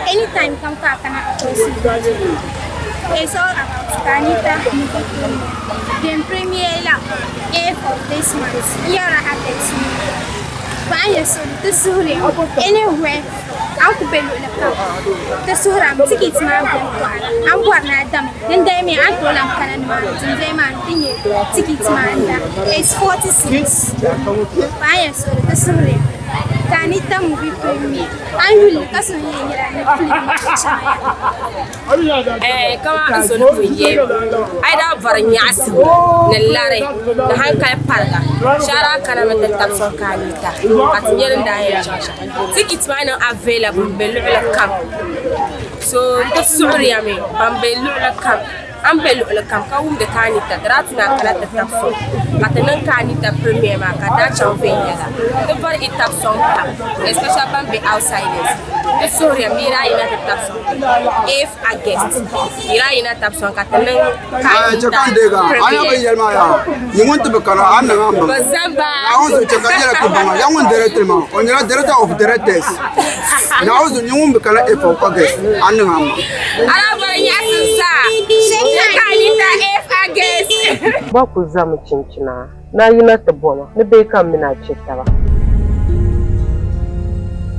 Anytime kam ka a kana a kɔsi It's all about Kanita movie premiere. Din premiere la 8th of this month. N yɛrila Apex movie. Paɣa n yɛ soli ti suhuri anywhere a ni ku be luɣili kam ti suhirami ticket maa beni kɔhira a ni bɔri ni a dami dindali mi a ni tooi lahi kana nimaani dindali maa n ti nya ticket maa n da. It's 40 cedis. Paɣa n yɛ soli ti suhuri Kanita movie premiere. A ni yuli li ka so n-yɛn yɛli a ni film maa chaŋya. Eh, kama n zo ni pun yeebu a yi daa bɔri nyaɣisim ni lari ni hankali pariga shɛli daa kanami ti tabi sɔŋ ka a ni ta ka ti nyɛ din daa yɛn chaŋ shɛm tikiti maa niŋ available m-be luɣili kam so ti suhiriya mi ban be luɣili kam A ni be luɣili kam ka wumdi ka a ni ta, di daa ti naan kana ti tabi sɔŋ ka ti niŋ ka a ni ta premiere maa ka daa chaŋ viɛnyɛla. Ti bɔri i tabi sɔŋ pam especially ban be outsiders. Ti suhiriya mi yi daa yina ti tabi sɔŋ if a guest yi daa yina tabi sɔŋ ka ti niŋ ka a ni ta premiere. Bɛ zamba. Ba kul zaŋmi chinchina ni a yina ti boma ni bee ka m mini a chɛ taba.